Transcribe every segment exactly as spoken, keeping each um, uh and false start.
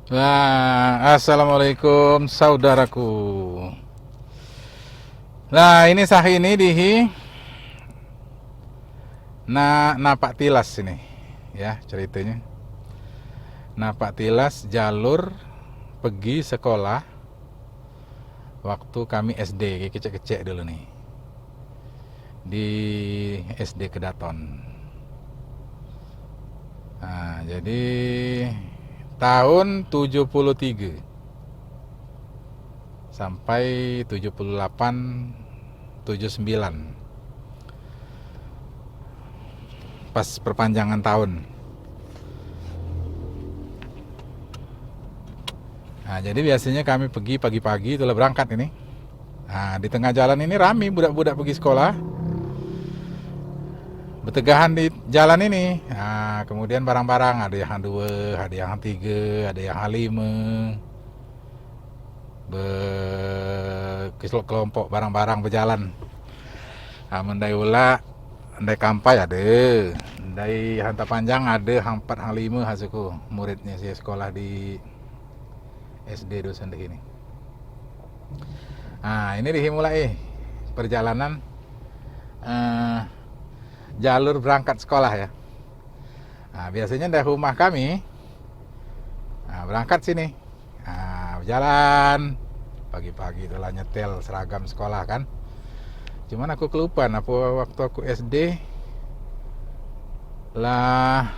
Nah, assalamualaikum saudaraku. Nah, ini sah ini dihi na napak tilas ini, ya, ceritanya. Napak tilas jalur pergi sekolah waktu kami S D, kecek-kecek dulu nih. Di S D Kedaton. Nah, jadi tahun tujuh puluh tiga sampai tujuh puluh delapan, tujuh sembilan, pas perpanjangan tahun. Nah, jadi biasanya kami pergi pagi-pagi, itulah berangkat ini. Nah, di tengah jalan ini rami budak-budak pergi sekolah. Betegahan di jalan ini. Nah, kemudian barang-barang, ada yang dua, ada yang tiga, ada yang lima. Be kelompok barang-barang bejalan. Amun ndai ulak, ndai kampai ada. Ndai hanta panjang ada, hang empat, hang lima, ha suku muridnya si sekolah di S D dosen di sini. Nah, ini dimulai perjalanan eh, jalur berangkat sekolah ya. Nah, biasanya dari rumah kami, nah, berangkat sini. Nah, berjalan pagi-pagi tu lah nyetel seragam sekolah kan. Cuman aku kelupaan apa waktu aku S D lah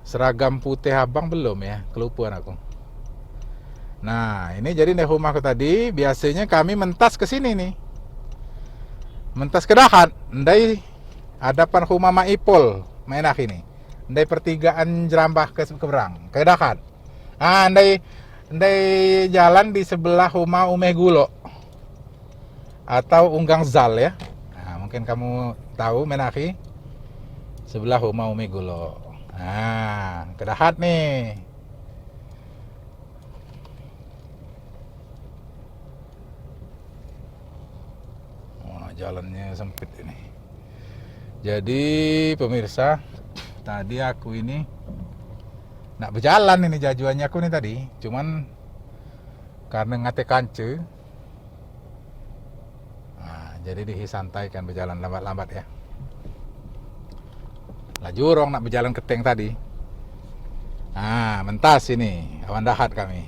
seragam putih abang belum ya, kelupaan aku. Nah, ini jadi dari rumah aku tadi, biasanya kami mentas ke sini nih. Mentas ke dahat, ndai hadapan rumah Mak Ipul, Mak Enah ini. Ndai pertigaan jerambah ke seberang, ke dahat. Ah, ndai, ndai jalan di sebelah rumah Umeh Gulok atau Unggang Zal ya. Nah, mungkin kamu tahu Menahi sebelah rumah Umeh Gulok. Nah, ke dahat nih. Wah, jalannya sempit ini. Jadi pemirsa, tadi aku ini nak berjalan ini jajuannya aku nih tadi, cuman karena ngate kance, nah, jadi dihi santai kan berjalan lambat-lambat ya. Laju orang nak berjalan keteng tadi. Nah, mentas ini awan dahat kami.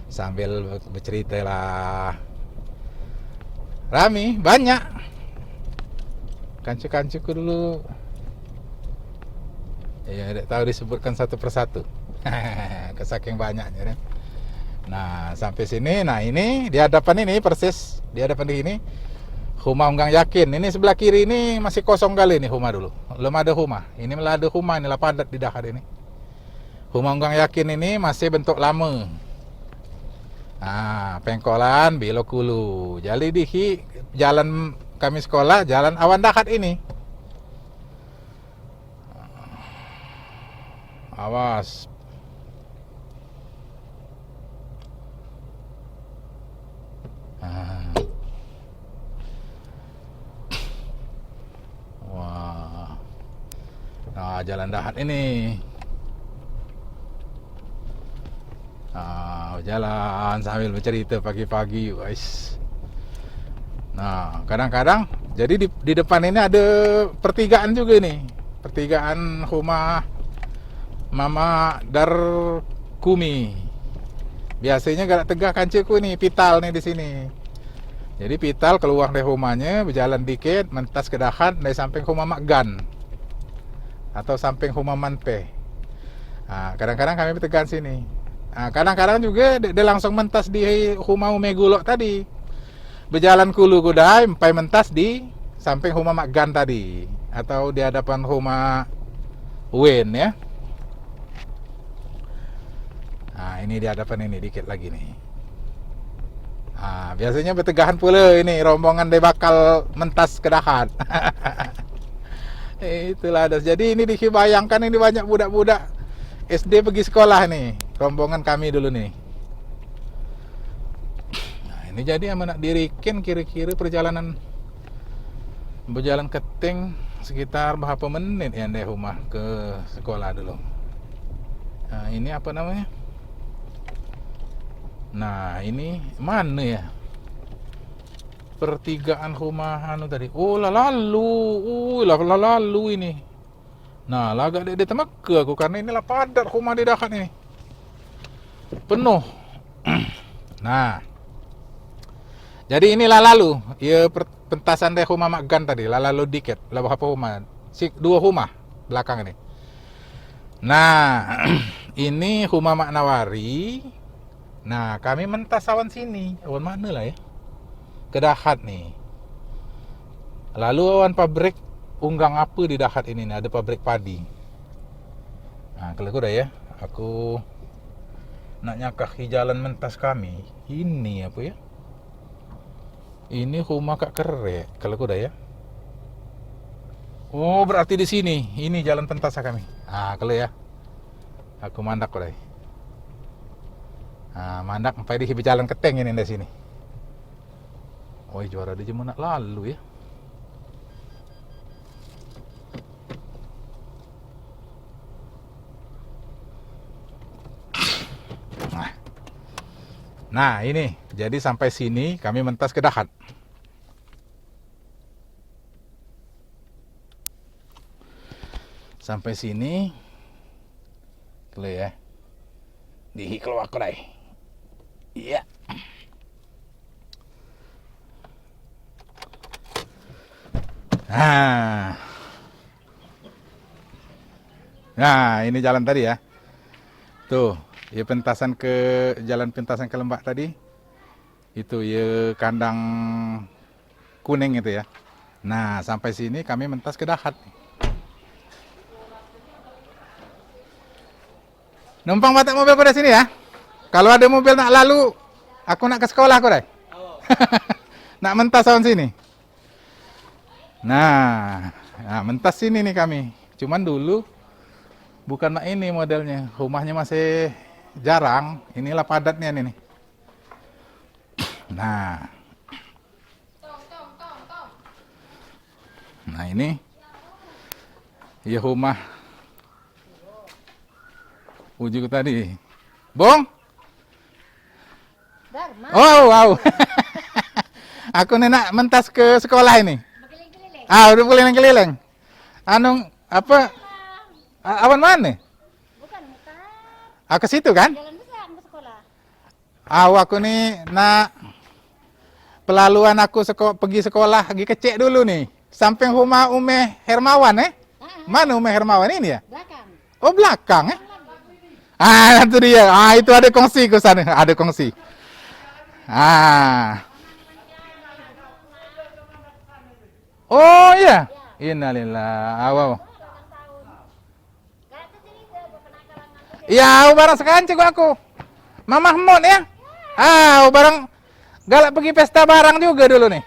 Sambil be- bercerita lah. Rami, banyak. Kancu-kancuku dulu. Ya, tidak tahu disebutkan satu persatu. Kesaking banyaknya kan. Nah, sampai sini, nah ini di hadapan ini persis, di hadapan di sini rumah Unggang Yakin. Ini sebelah kiri ini masih kosong kali ini rumah dulu. Belum ada rumah. Ini malah ada rumah, inilah padat di dahat ini. Rumah Unggang Yakin ini masih bentuk lama. Nah, pengkolan belok kulu. Jadi di hi- jalan kami sekolah, jalan awan dahat ini. Awas. Ah. Wah. Nah, jalan dahat ini. Ah, jalan sambil bercerita pagi-pagi, guys. Nah, kadang-kadang jadi di, di depan ini ada pertigaan juga nih. Pertigaan rumah Mama Darkumi. Biasanya galak tegah kanceku ni, Pital ni di sini. Jadi Pital keluar dari rumahnya, berjalan dikit, mentas ke dahat, dari samping rumah Mak Gan atau samping rumah Manpe. Ha, kadang-kadang kami betegan sini. Ha, kadang-kadang juga dia, dia langsung mentas di rumah Ume Gulok tadi. Bejalan kulu kudai, empai mentas di samping rumah Mak Gan tadi atau di hadapan rumah Wen ya. Nah, ini di hadapan ini dikit lagi nih. Nah, biasanya betegahan pula ini rombongan dia bakal mentas ke dahat. Itulah das. Jadi ini dibayangkan ini banyak budak-budak S D pergi sekolah nih, rombongan kami dulu nih. Nah, ini jadi amun nak dirikin kira-kira perjalanan berjalan keting sekitar berapa menit ya dari rumah ke sekolah dulu. Nah, ini apa namanya? Nah, ini mana ya? Pertigaan rumah anu tadi. Oh, lah lalu. Oh, lah, lah lalu ini. Nah, lagak dek dia temeka aku karena inilah padat rumah di dahat ini. Penuh. Nah. Jadi inilah lalu. Ya per- pentasan deh rumah Mak Gan tadi. Lah lalu dikit. Lah berapa rumah? Si dua rumah belakang ini. Nah, ini rumah Mak Nawari. Nah, kami mentas awan sini. Awan mana lah ya? Ke dahat ni. Lalu awan pabrik unggang apa di dahat ini ni? Ada pabrik padi. Nah, kalau aku dah ya. Aku nak nyakahi jalan mentas kami. Ini apa ya? Ini rumah Kak Kerek, kalau aku dah ya. Oh, berarti di sini. Ini jalan pentas kami. Ah, kalau ya. Aku mandak udah. Ah, mandak sampai di jalan keteng ini dari sini. Oi, juara dia cuma nak lalu ya. Nah. Nah, ini. Jadi sampai sini kami mentas ke dahat. Sampai sini. Kele ya. Dihi keluar kedai. Iya. Nah. Nah, ini jalan tadi ya. Tuh, ya pentasan ke jalan pentasan ke lembak tadi. Itu ya kandang kuning itu ya. Nah, sampai sini kami mentas ke dahat. Numpang patek mobil ku dari sini ya. Kalau ada mobil nak lalu, aku nak ke sekolah ku dai. Nak mentas awan sini. Nah, nah, mentas sini nih kami. Cuman dulu bukan mak ini modelnya. Rumahnya masih jarang. Inilah padatnya ini nih. Nah. Nah, ini. Ya, rumah. Uji ku tadi. Bong? Darma. Oh, wow. Aku ni nak mentas ke sekolah ini. Berkeliling-keliling. Ah, udah keliling-keliling. Anu, apa? A- awan mana? Bukan, bukan. Ah, ke situ kan? Jalan besar ke sekolah. Au, aku ni nak pelaluan aku seko- pergi sekolah lagi kecek dulu ni. Samping rumah Umeh Hermawan eh. Mana Umeh Hermawan ini ya? Belakang. Oh, belakang eh. Ah, itu dia. Ah, itu ada kongsi ke sana. Ada kongsi. Ah. Oh iya. Innalillah. Awau. Iya, au barang sekance ku aku. Mamah Mut ya. Ah, au barang galak pergi pesta barang juga dulu nih.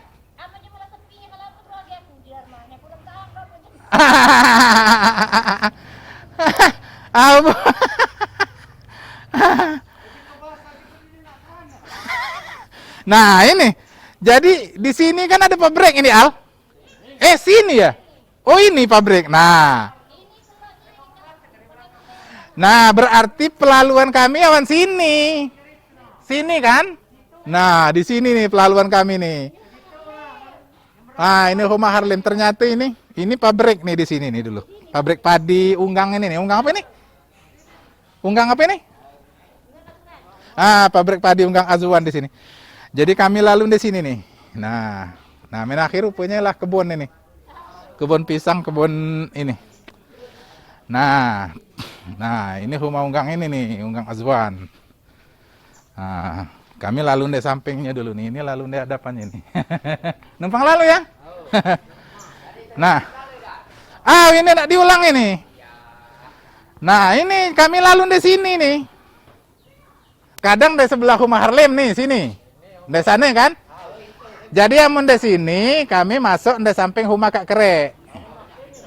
Au. Nah, ini. Jadi di sini kan ada pabrik ini, Al. Eh, sini ya? Oh, ini pabrik. Nah. Nah, berarti pelaluan kami awan sini. Sini kan? Nah, di sini nih pelaluan kami nih. Nah, ini rumah Harlem. Ternyata ini, ini pabrik nih di sini nih dulu. Pabrik padi Unggang ini nih. Unggang apa ini? Unggang apa ini? Ah, pabrik padi Unggang Azwan di sini. Jadi kami lalu di sini nih. Nah, nah, men akhir rupanya lah kebun ini. Kebun pisang, kebun ini. Nah, nah, ini rumah Unggang ini nih, Unggang Azwan. Nah, kami lalu ndek sampingnya dulu nih, ini lalu ndek hadapannya nih. Numpang lalu ya. Nah, ah, ini nak diulang ini. Nah, ini kami lalu ndek sini nih. Kadang dari sebelah rumah Harlem nih, sini. Dari sana kan? Jadi amun dari sini, kami masuk dari samping rumah Kak Kerek.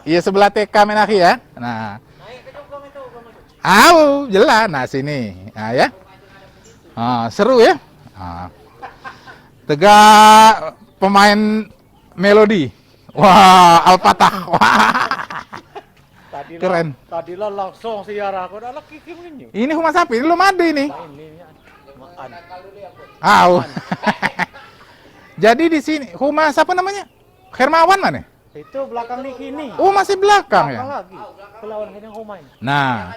Iya, sebelah T K Menahi ya. Nah. Au, jelas. Nah, sini. Nah, ya. Ah, seru ya. Ah. Tegak pemain melodi. Wah, Al-Fatah. Wah. Keren. Tadi lah langsung siar aku, dak lagi kim ini. Ini rumah siapa? Ini belum ada ini. Ini, ini, maan. Au. Jadi di sini rumah siapa namanya? Hermawan mana? Itu belakang ni kini. Oh, masih belakang ya? Belakang lagi. Kelawan kini rumah ini. Nah.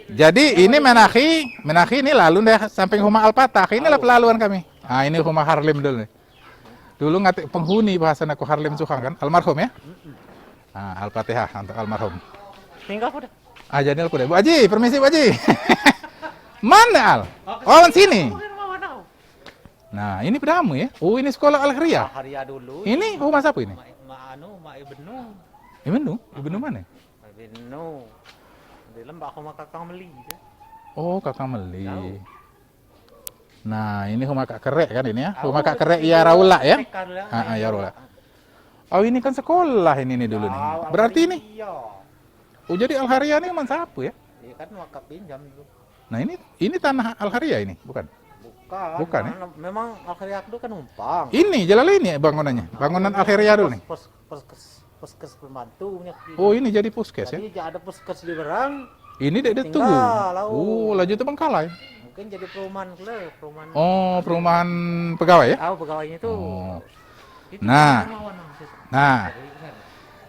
Jadi ini Menahi, Menahi ini lalu deh samping rumah Al-Fatah. Inilah pelaluan kami. Ah, ini rumah Harlim dulu nih. Dulu ngatik penghuni bahasa aku Harlim Suhang kan, almarhum ya. Ah, Al-Fatihah untuk almarhum. Tinggal aku dah. Ah, jadi aku deh. Bu Haji, permisi Bu Haji. Mana Al? Oh, sini. Nah, ini pertama ya. Oh, ini sekolah Al Khairiyah. Al Khairiyah dulu. Ini rumah siapa ini? Mak, mak anu, mak Ibnu. Ibnu? Ibnu mana? Mak Ibnu. Di lembah rumah kakang Meli. Oh, kakang Meli. Tahu. Nah, ini rumah Kak Kerek kan ini ya? Rumah Kak Kerek ya Raulak ya? Heeh, ya Raulak. Oh, ini kan sekolah ini nih dulu nih. Berarti ini. Oh, jadi Al Khairiyah ini rumah siapa ya? Iya kan wakaf pinjam dulu. Nah, ini ini tanah Al Khairiyah ini, bukan? Bukan. Bukan ya? Memang Al Khairiyah dulu kan numpang. Ini jalan ini ya bangunannya. Bangunan Al Khairiyah dulu nih. Pos, pos, pos, Puskes pembantu punya. Oh, ini jadi puskes ya? Tadi ada puskes di berang. Ini dek tu. Oh, laju terbengkalai. Mungkin jadi perumahan kele, perumahan. Oh, perumahan pegawai ya? Tahu pegawainya itu. Oh. Nah. Nah.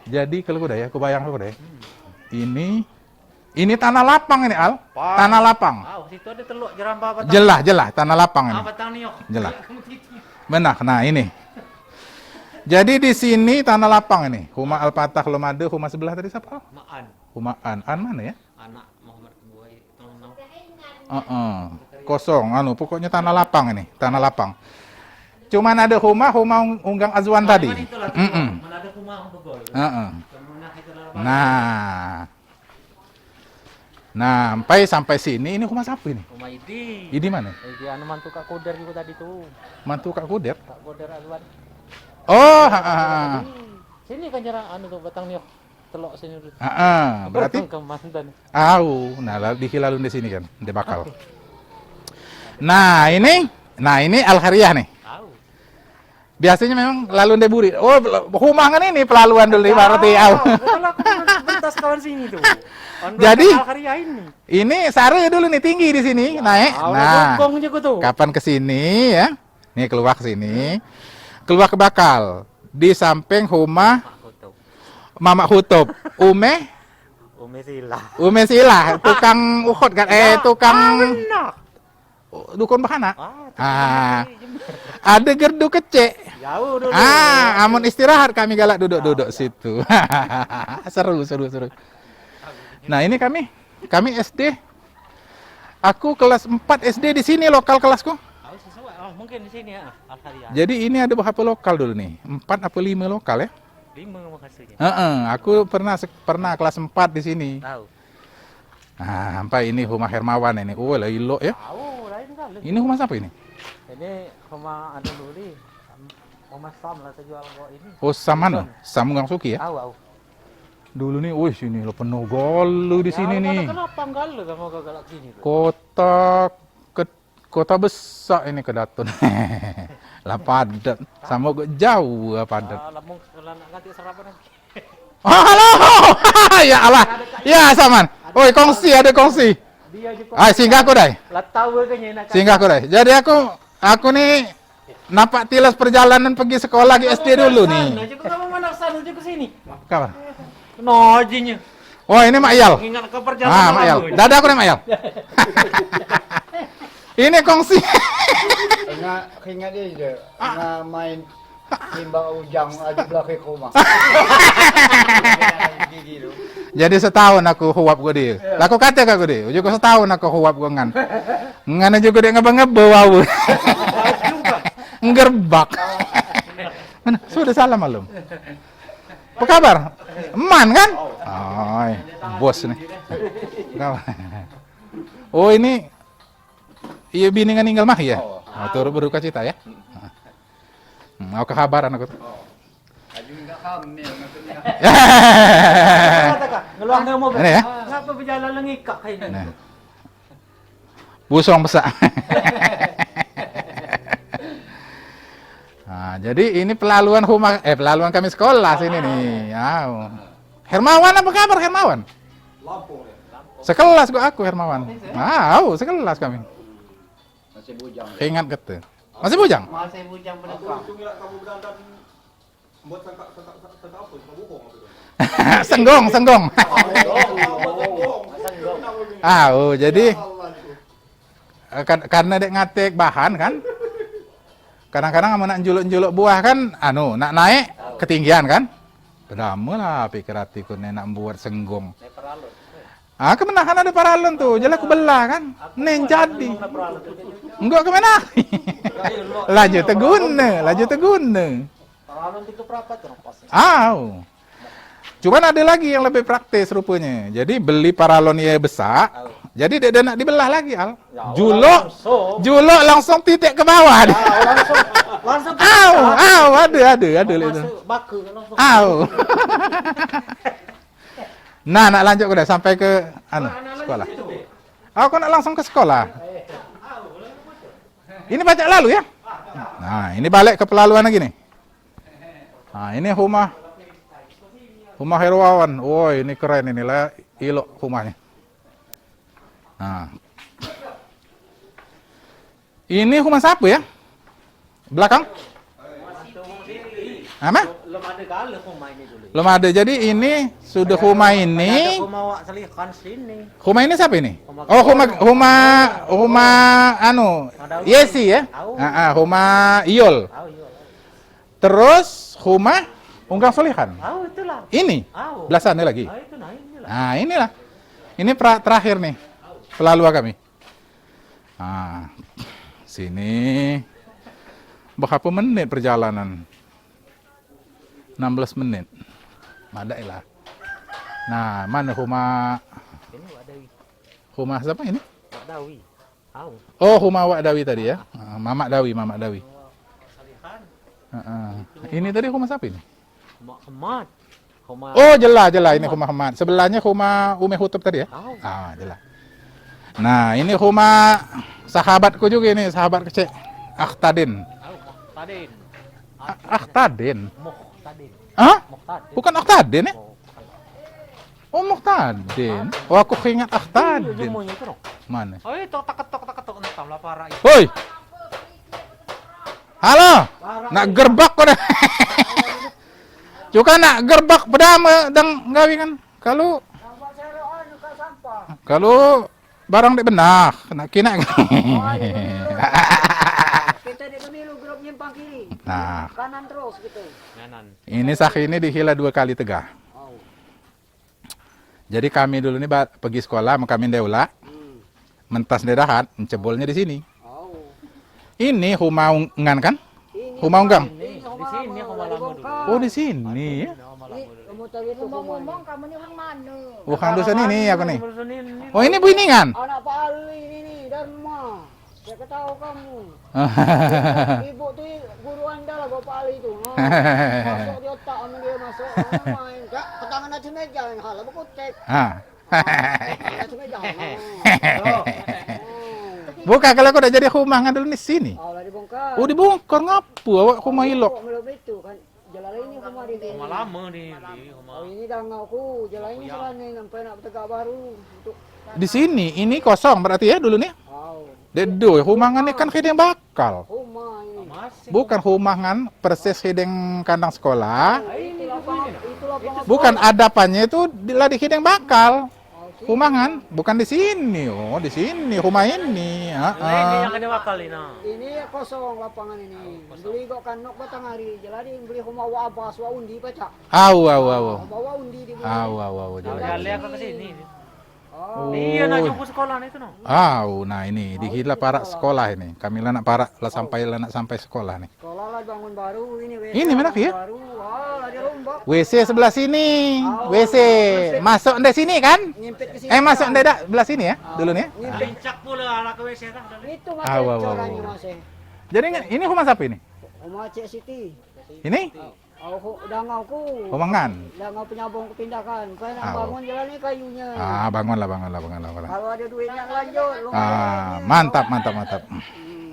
Jadi kalau aku dah ya, aku bayang aku deh. Ini ini tanah lapang ini, Al. Tanah lapang. Tahu situ ada teluk jerambah batang. Jelas, jelas tanah lapang ini. Ah, batang niok. Jelas. Benar. Nah, ini. Jadi di sini tanah lapang ini. Rumah Al-Fatah belum ada, rumah sebelah tadi siapa? Maan. Rumah An. An mana ya? Anak Muhammad Kebuai, tolong tahu. Heeh. Kosong anu, pokoknya tanah lapang ini, tanah lapang. Cuman ada rumah, rumah Ung- Unggang Azwan tadi. Heeh. Heeh. Nah. Nah, sampai sampai sini ini rumah siapa ini? Rumah Idi. Idi mana? Idi anu mantu Kak Koder juga tadi tu. Mantu Kak Koder? Kak Koder Azwan. Oh, ha, ha, ha. Sini kan jarang anu tu batang niok. Telok sini dulu. Heeh, berarti ke mantan. Au, nah lalu di lalu di sini kan, di bakal. Nah, ini, nah ini Al Khairiyah nih. Au. Biasanya memang lalu di buri. Oh, humangan ini pelaluan dulu berarti au. Betul aku pentas kawan sini tuh. Jadi Al Khairiyah ini. Ini sare dulu nih tinggi di sini, naik. Nah, kapan ke sini ya? Nih keluar ke sini. Keluar ke bakal. Di samping rumah Mamak Hutop. Ume? Ume Sila. Ume Sila, tukang uhot kan? Eh, tukang dukun beranak. Ah, ada gerdu kecek. Jauh dulu. Ah, amun istirahat kami galak duduk-duduk situ. Seru, seru, seru. Nah, ini kami, kami S D. Aku kelas empat S D di sini lokal kelasku. Oh, sesuai. Oh, mungkin di sini ya, Al Khairiyah. Jadi ini ada berapa lokal dulu nih? Empat apa lima lokal ya? Lima maksudnya. Heeh, aku pernah sek- pernah kelas empat di sini. Tahu. Nah, sampai ini rumah Hermawan ini. Oh, lah ilok ya. Tahu, lain kali. Ini rumah siapa ini? Ini rumah anu dulu. Rumah Sam lah terjual kok ini. Oh, Sam mana? Sam Gang Suki ya? Tahu, tahu. Dulu nih, wih sini lo penuh golu di sini nih. Kenapa gala sama galak sini tu? Kota ke- Kota besak ini Kedaton. Lah padat. Samo gek jauh lah padat. Ah, lamun kalau nak nganti sarapan lagi. Halo. Ya Allah. Ya Saman. Oi, kongsi, ada kongsi. Ai, singgah aku dai. Lah tahu ke nak. Singgah aku dai. Jadi aku aku ni nampak tilas perjalanan pergi sekolah di S D dulu ni. Sana juga kamu mana sana juga sini. Kapan? No jinnya. Oh, ini Mak Yal. Ingat ke perjalanan. Ah, Mak Yal. Dadah aku ni Mak Yal. Ini kongsi. Ingat, ingat dia je. Ingat main timbak ujang aja belakang rumah. Jadi setahun aku huap ke dia. Lah aku kata ke dia, juga setahun aku huap ke ngan. Ngan juga dia ngebe-ngebe wau. Ngerbak. Mana? Sudah salam belum? Apa kabar? Eman kan? Oi, bos ni. Oh, ini iya bini ngan ninggal mah ya? Oh, turut berduka cita ya. Hmm, aku kabaran aku tu. Aju enggak hamil maksudnya. Ngeluar dari mobil. Ini ya? Kenapa berjalan lengikak kayak ini? Nah. Busong besak. Nah, jadi ini pelaluan rumah, eh, pelaluan kami sekolah sini nih. Ya. Hermawan, apa kabar Hermawan? Sekelas gua aku Hermawan. Au, sekelas kami. Masih bujang. Ingat kata. Masih bujang? Masih bujang. Aku betul. Buat sangka, sangka, sangka, sangka apa? Sangka bohong apa tu? Senggong, senggong. Au, jadi, eh, kan, karena dek ngatek bahan kan. Kadang-kadang amun nak njuluk-njuluk buah kan, anu, nak naik ketinggian kan. Bedama lah pikir hatiku ni nak buat senggong. Ah, kemenahan ada paralon tu, jelas aku belah kan. Nen jadi. Enggak kemenah. Laju teguna, laju teguna. Paralon tiga perapat tu pas. Au. Cuman ada lagi yang lebih praktis rupanya. Jadi beli paralon ye besak. Au. Jadi dia, dia nak dibelah lagi, Al. Ya, julok, langsung. Julok langsung titik ke bawah. Ya, langsung, langsung. Au, au, ada, ada, ada. Masuk baka langsung. Au. Nah, nak lanjut ke dah sampai ke anu, sekolah. Aku nak langsung ke sekolah. Ini pacak lalu ya. Nah, ini balik ke pelaluan lagi nih. Nah, ini rumah, rumah Herwawan. Woi, ini keren ini lah, ilok rumahnya. Nah. Ini rumah siapa ya? Belakang? Hah, mah? Belum ada gala rumah ini dulu. Belum ada. Jadi ini sudah rumah ini. Ada rumah Wak Selihan sini. Rumah ini siapa ini? Rumah. Oh, rumah, rumah, rumah anu, Yesi ya? Au. Heeh, rumah Iyul. Au, Iyul. Terus rumah Unggang Solihan. Au, itulah. Ini? Au. Belah sana lagi. Ah, itu nah, inilah. Nah, inilah. Ini pra-, terakhir nih. Pelalua kami. Ah, sini. Berapa menit perjalanan? Enam belas menit. Madai lah. Nah, mana rumah? Ini Wak Dawi. Rumah siapa ini? Wak Dawi. Au. Oh, rumah Wak Dawi tadi ya? Ah, Mamak Dawi, Mamak Dawi. Heeh. Ini tadi rumah siapa ini? Rumah Ahmad. Rumah. Oh, jelas, jelas. Ini rumah Ahmad. Sebelahnya rumah Umi Hutup tadi ya? Au. Ah, jelas. Nah, ini rumah sahabatku juga ini, sahabat kecil. Akhtadin. Au, Akhtadin. A-, Akhtadin. Muhtadin. Hah? Muhtadin. Bukan Akhtadin ya? Oh, bukan. Oh, Muhtadin. Oh, aku ingat Akhtadin. Iya, semuanya itu, noh. Mana? Oh, itu tak ketok, tak ketok, entah lah, parah itu. Hoi! Halo! Nak gerbak kau dah. Cuka nak gerbak pedama dang gawi kan. Kalau, kalau barang dek benah, nak kinak. Kita dek pemilu grup nyimpang kiri. Nah. Kanan terus gitu. Kanan. Ini sah ini dihila dua kali tegah. Au. Jadi kami dulu ni ba-, pergi sekolah, men kami ndai ulak. Hmm. Mentas ndai dahat, ncebolnya di sini. Oh. Ini rumah Ung-, Ngan kan? Ini rumah Unggang. Ini di sini rumah lama dulu. Oh, di sini ya. Ini rumah lama dulu. Ngomong-ngomong, kamu ni orang mana? Orang dusun ini aku ni. Dusun ini. Oh, ini Bu ini kan? Anak Pak Ali ini ni, Dharma. Siapa tahu kamu. Ibu tu guru anda lah, Bapak Ali tu. Ha. Masuk di otak sama dia masuk. Mana main. Kak, petangan atas meja yang hala berkutek. Ha. Atas meja. Ha. Bukan, kalau aku dah jadi rumah ngan dulu ni sini. Oh, dah dibongkar. Oh, dibongkar. Ngapa awak rumah ilok? Belum itu kan. Jelala ini rumah di sini. Rumah lama ni, di rumah. Oh, ini dah ngau ku. Jelala ini selana sampai nak bertegak baru. Untuk di sini, ini kosong berarti ya dulu ni? Au. Dek do, rumah ngan ni kan hideng bakal. Rumah ini. Bukan rumah ngan persis hideng kandang sekolah. Ah, ini, itu lapangan, itu lapangan. Bukan, adapannya itu di, lah di hideng bakal. Rumah kan? Bukan di sini. Oh, di sini rumah ini. Heeh. Ini yang ada bakal ini, nah. Ini kosong lapangan ini. Beli kok kanok batang hari. Jeladi beli rumah Wak Abbas, Wak Undi pacak. Au, au, au. Rumah Wak Undi di. Au, au, au. Jeladi. Kali aku ke sini. Oh. Iya, nak jumpa sekolah ni tu, no. Au, nah ini dihila parak sekolah ini. Kami lah nak parak lah sampai, lah nak sampai sekolah ni. Sekolah lah bangun baru ini, W C. Ini mana, Fir? Baru, wah, lah dirombak. W C sebelah sini. Oh, W C. Masuk ndai sini kan? Ngimpit ke sini. Eh, masuk ndai dak belah sini ya? Dulu ni ya? Ngimpit. Lincak pula arah ke W C dah. Itu masih caranya masih. Jadi ini rumah siapa ini? Rumah Cik Siti. Ini? Oh, hu-, dangau ku. Rumah ngan. Dangau penyambung kepindahkan. Kau nak bangun jalan ni kayunya. Ah, bangunlah, bangunlah, bangunlah, bangunlah. Kalau ada duitnya lanjut, lumayan. Ah, mantap, mantap, mantap.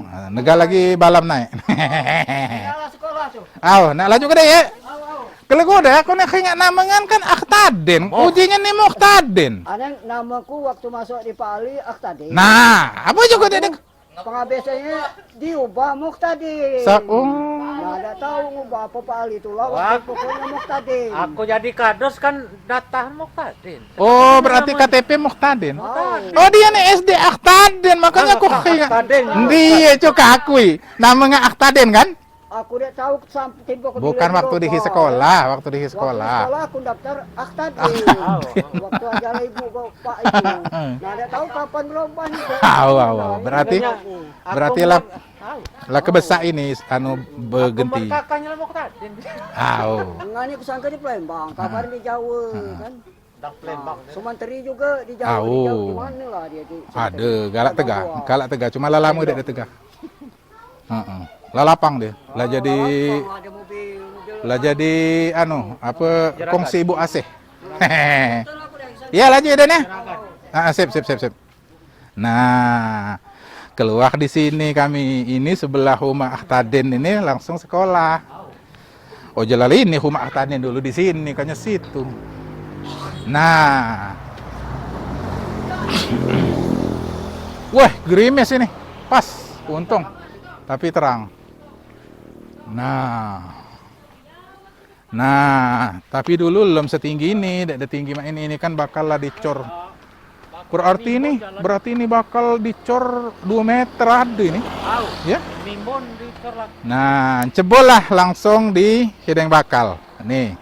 Ah, negal lagi balam naik. Tinggal sekolah tu. Au, nak laju ke dek, ya? Au, au. P Lego dah, aku nak ingat nama ngan kan Akhtaden. Oh. Ujinye ni Muhtadin. Anang namaku waktu masuk di Pak Ali Akhtaden. Nah, apa juga dia, dia Pengabisnye diubah Muhtadin. Sa-, oh. Nah, dak tahu ngubah apa Pak Ali tu lah, waktu pokoknya Muhtadin. Aku jadi kados kan daftar Muhtadin. Oh, berarti K T P Muhtadin. Oh. Oh, dia ni S D Akhtaden, makanya aku ingat. Dia cuk akui. Nama nggak Akhtaden kan? Aku dak tahu sampai tiba ke. Bukan waktu di sekolah, waktu di sekolah. Waktu sekolah aku daftar Akhtaden. Waktu ada ibu bapak itu. Nah, dak tahu kapan berubah ni. Awo, awo. Berarti, berarti lah, lah kebesak ini anu berganti. Kakaknya lah mau ke Tadin. Awo. Ngani kusangka di Palembang, kabar di Jawa kan. Nah, Sumantri juga di Jawa, di Jawa di mana lah dia tu. Ada, galak tegah, galak tegah. Cuma lah lama dak ada tegah. Heeh. Lah lapang dia. Lah jadi, lah jadi anu, apa, kongsi Ibu Asih. Ya, laju ya, Den, ya? Ah, sip, sip, sip, sip. Nah, keluar di sini kami. Ini sebelah rumah Ahtadin ini langsung sekolah. Ojo lali ini rumah Ahtadin dulu di sini, kanya situ. Nah. Wah, gerimis ini. Pas, untung. Tapi terang. Nah. Nah, tapi dulu lom setinggi ini, dak ada tinggi mak ini, ini kan bakal lah dicor. Berarti ini, berarti ini bakal dicor dua meter ada ini. Au. Ya? Mimbon dicor lah. Nah, cebol lah langsung di hideng bakal. Nih.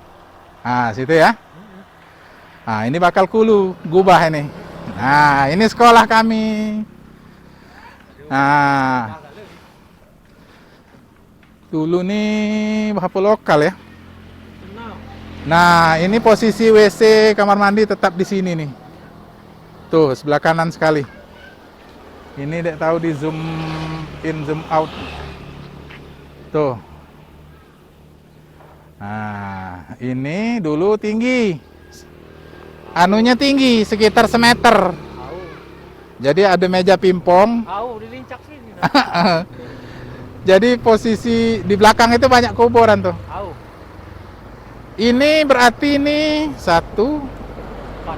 Ah, situ ya. Ah, ini bakal kulu gubah ini. Nah, ini sekolah kami. Nah. Dulu ni berapa lokal ya? Nah, ini posisi W C kamar mandi tetap di sini nih. Tuh, sebelah kanan sekali. Ini dak tahu di zoom in, zoom out. Tuh. Nah, ini dulu tinggi. Anunya tinggi, sekitar semeter. Au. Jadi ada meja pingpong. Au, di lincak sini. Jadi posisi di belakang itu banyak kuburan tuh. Au. Ini berarti ini satu. Empat.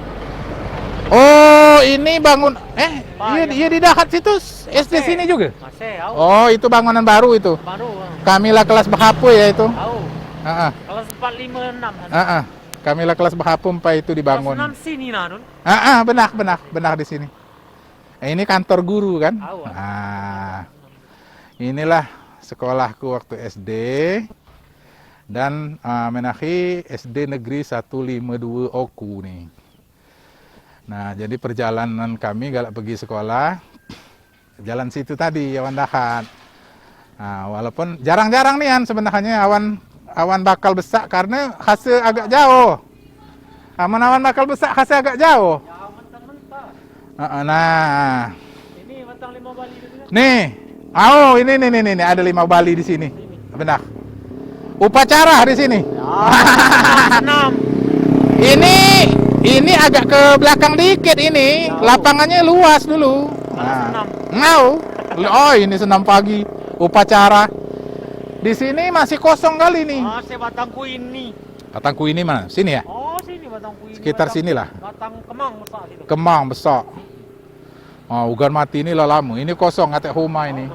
Oh, ini bangun, eh, iya, iya di dahat situ S D sini juga? Masih, au. Oh, itu bangunan baru itu. Baru, ah. Kami lah kelas berapa ya itu? Au. Heeh. Kelas empat, lima, enam sana. Heeh. Kami lah kelas berapa empat itu dibangun. Kelas enam sini nah, Dun. Heeh, benar, benar, benar di sini. Eh, ini kantor guru kan? Au, au. Nah, inilah sekolahku waktu S D dan, ah, Menahi S D Negeri satu lima dua Oku ni. Nah, jadi perjalanan kami galak pergi sekolah, jalan situ tadi, awan dahat. Nah, walaupun jarang-jarang nian sebenarnya awan, awan bakal besak karena khase agak jauh. Amun awan bakal besak khase agak jauh. Heeh, nah. Ini batang limau Bali tu. Nih. Au, ini nih, nih, nih, nih, ada limau Bali di sini. Benar. Upacara di sini. Ya, senam. Ini, ini agak ke belakang dikit ini. Ya. Lapangannya luas dulu. Malah senam. Nah. Ngau. Oh, ini senam pagi. Upacara. Di sini masih kosong kali nih. Masih batangku ini. Batangku ini mana? Sini ya? Oh, sini batangku ini. Sekitar sinilah. Batang kemang besar situ. Kemang besar. Ah, ugan mati ni lah lama. Ini kosong katek huma ini.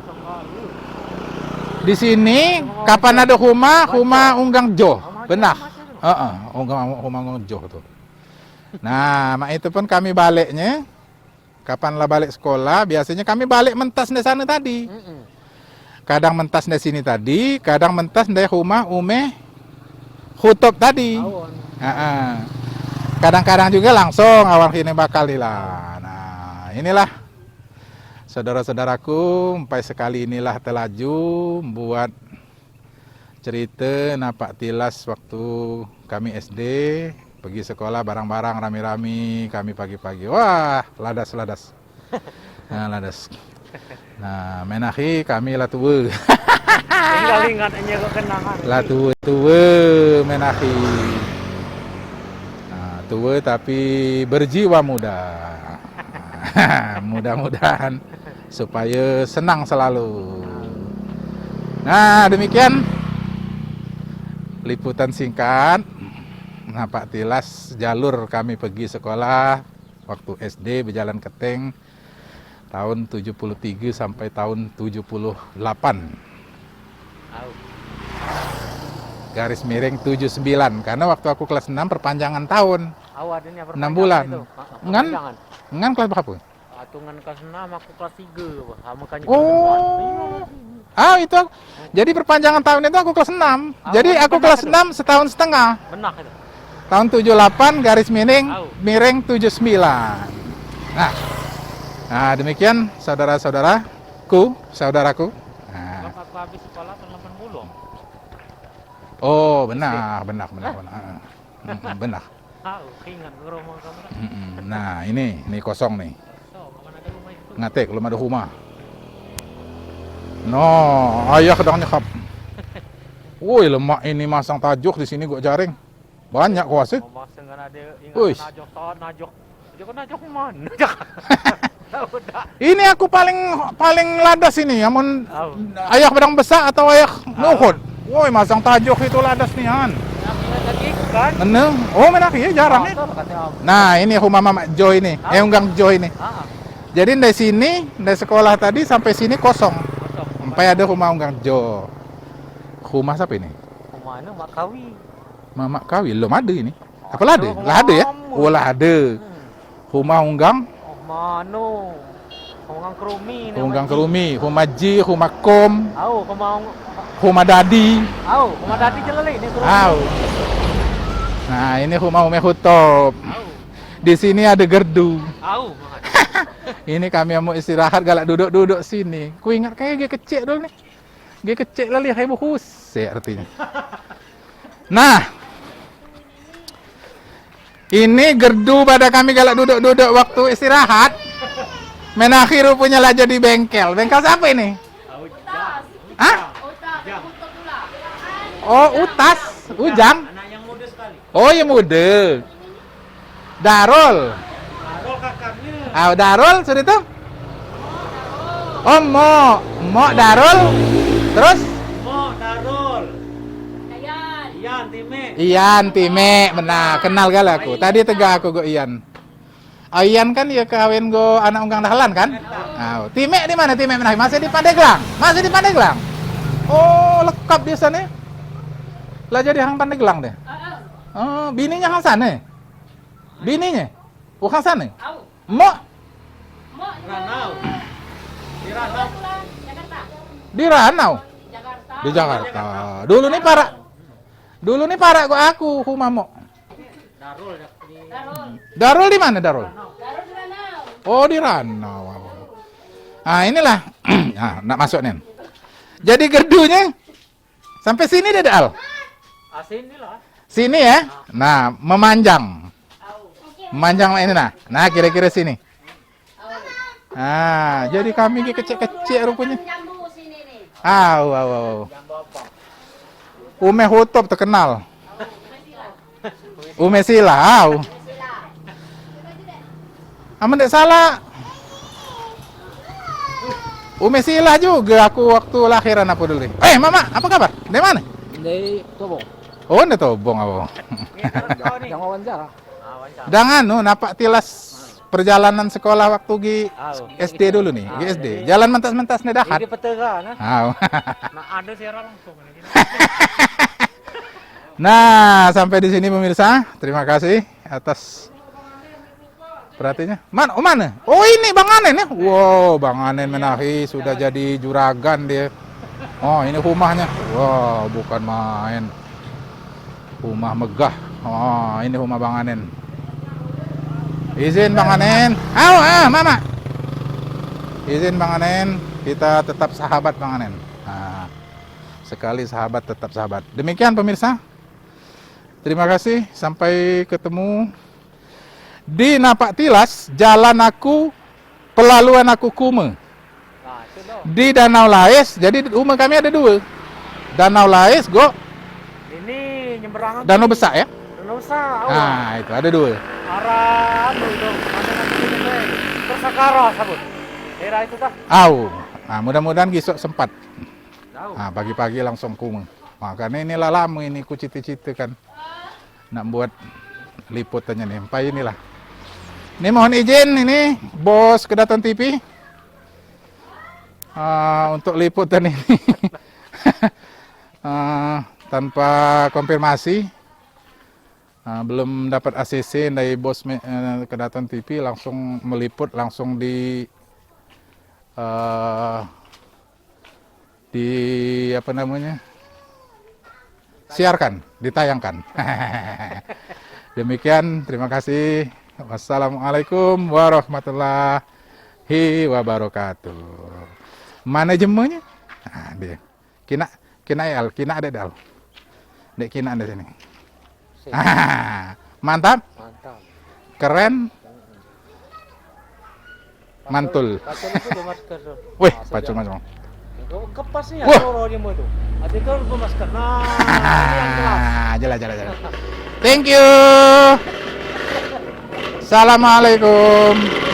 Di sini kapan ada huma, huma unggang jo. Benar. Heeh, unggang, huma unggang jo tu. Nah, mak itu pun kami baleknya. Kapan lah balek sekolah, biasanya kami balek mentas dari sana tadi. Kadang mentas dari sini tadi, kadang mentas dari rumah Umeh Khutub tadi. Heeh. Kadang-kadang juga langsung awan kini bakal ila. Nah, inilah saudara-saudaraku, empai sekali inilah telaju buat cerita napak tilas waktu kami S D, pergi sekolah barang-barang rami-rami, kami pagi-pagi. Wah, ladas-ladas. Nah, ladas. Nah, Menahi kami lah tua. Tinggal ingat aja kok kenangan. Lah tua-tua Menahi. Nah, tua tapi berjiwa muda. Mudah-mudahan supaya senang selalu. Nah, demikian Liputan singkat, Napak Tilas, jalur kami pergi sekolah waktu S D bejalan keteng tahun tujuh puluh tiga sampai tahun tujuh puluh delapan. Au. Garis miring tujuh sembilan, karena waktu aku kelas enam perpanjangan tahun. Au, adanya enam perpanjangan bulan. Itu. Ha, ha, ngan, perpanjangan. Ngan kelas berapa? Atungan kelas enam, aku kelas tiga, Bah. Sama kan. Oh. Ah, itu aku. Jadi perpanjangan tahun itu aku kelas enam. Ah, jadi aku benar kelas itu. Enam setahun setengah. Benar itu. Tahun tujuh delapan garis miring, au, miring tujuh sembilan. Nah. Nah, demikian saudara-saudaraku, saudaraku. Nah. Waktu aku habis sekolah tahun delapan puluh. Oh, benar, benar, benar, benar. Heeh. Mm-mm, benar. Tahu, ingat ke rumah kamu kan? Mm-mm. Nah, ini, ini kosong nih. Kosong, kapan ada rumah itu? Ngatek, belum ada rumah. No, ayah kadang nyekap. Woi, lemak ini masang tajuh di sini gua jaring. Banyak kuase. Mau masang kan ada, ingat. Uish. Najok, tawar najok. Najok, najok mana? Udah. Ini aku paling, paling ladas ini, amun au, ayah bedang besak atau ayah au, nuhut. Woi, masang tajuh itu ladas nian. Nak ingat lagi, kan? Ngene. Oh, main lagi ya, jarang ya. Motor, katanya, au. Nah, ini rumah Mamak Jo ini. Au. Eh, Unggang Jo ini. Ah. Jadi dari sini, dari sekolah tadi sampai sini kosong. Kosong. Sampai ada rumah Unggang Jo. Rumah siapa ini? Rumah anu, Mak Kawi. Mamak Kawi, belum ada ini. Apa lah ada? Lah ada ya? Oh, lah ada. Hmm. Rumah Unggang. Oh, mano? Unggang Kerumi ni. Unggang Kerumi, rumah Ji, rumah Kom. Au, rumah Ung-, rumah Dadi. Au, rumah Dadi jelek ni, Kerumi. Au. Nah, ini rumah Ume Hutop. Au. Di sini ada gerdu. Au. Ini kami mau istirahat, galak duduk-duduk sini. Ku ingat kayak dia kecil dulu nih. Dia kecil lah, lihai buhusek artinya. Nah, ini gerdu pada kami galak duduk-duduk waktu istirahat. Menahi rupanya lah jadi bengkel. Bengkel siapa ini? Hah? Oh, Utas. Ujang. Oh, iya muda. Darul. Darul kakaknya. Ah, Darul sudah tu. Oh, Mok. Mok Darul. Terus? Mok Darul. Ian Timek. Ian Timek, benar. Kenal gale aku. Tadi tegak aku go Ian. Ah, Ian kan ya kawin go anak Unggang Dahlan kan? Ah, Timek di mana Timek Menahi? Masih di Pandeglang. Masih di Pandeglang. Oh, lekap di sana. Lah jadi hang Pandeglang deh. Oh, bininya hang sana. Bininye? Bukan sano? Au. Mok? Mok di Ranau. Di Ranau. Jakarta. Di Ranau? Jakarta. Di Jakarta. Dulu ni parak. Dulu ni parak kok aku, rumah Mok. Darul, ya. Darul. Darul di mana, Darul? Darul di Ranau. Oh, di Ranau. Ah, inilah. Nah, nak masuk ni. Jadi gerdunye Sampai sini deh, Al. Ah, sini lah. Sini ya. Nah, memanjang. Memanjang lah ini nah. Nah, kira-kira sini. Nah, jadi kami ni kecik-kecik rupanya. Au, au, au. Ume Hutop terkenal. Ume Sila, au. Amen dak salah. Ume Sila juga aku waktu lahiran apa dulu. Eh, Mama, apa kabar? Dari mana? Dari Tobong. Oh, dari Tobong apa? Yang wawancara. Dengan anu, Napak Tilas perjalanan sekolah waktu gi S D dulu nih, gi S D. Jalan mentas-mentas nih dahat. Di petera nah. Au. Nah, ada siaran langsung. Nah, sampai di sini pemirsa. Terima kasih atas perhatiannya. Man, oh mana? Oh, ini Bang Anen ya. Wow, Bang Anen Menahi sudah jadi juragan dia. Oh, ini rumahnya. Wow, bukan main. Rumah megah. Oh, ini rumah Bang Anen. Izin Bang Anen. Au, ah, Mama. Izin Bang Anen, kita tetap sahabat Bang Anen. Nah, sekali sahabat tetap sahabat. Demikian pemirsa. Terima kasih, sampai ketemu di Napak Tilas, jalan aku, pelaluan aku Kuma. Nah, itu tu. Di Danau Lais, jadi rumah kami ada dua. Danau Lais, go. Ini nyeberang lagi. Danau Besak ya? Danau Besak, awak. Nah, itu ada dua. Arah anu tu, mana nanti ini, Persakara sabut. Daerah itu tah. Au. Nah, mudah-mudahan besok sempat. Tahu. Nah, pagi-pagi langsung Kuma. Makanya inilah lama ini ku cita-cita kan nak buat liputannya nih. Empai inilah. Ini mohon izin ini bos Kedaton T V, ah, untuk liputan ini. Ah, tanpa konfirmasi, ah, belum dapat A C C dari bos me- eh, Kedaton T V, langsung meliput, langsung di eh, di apa namanya, siarkan, ditayangkan. Demikian, terima kasih. Wassalamualaikum warahmatullahi wabarakatuh. Mana jemunya? Nah, dia. Kina, kina al, kina ada dal. Dek kina ada sini. Sip. Mantap. Mantap. Keren. Mantul. Pacul itu bemasker tu. Weh, pacul macam. Kepasnya. Wah. Suara dia mau tu. Ada kau bemasker. Nah, ini yang jelas. Jelas, jelas, jelas. Thank you. Assalamualaikum.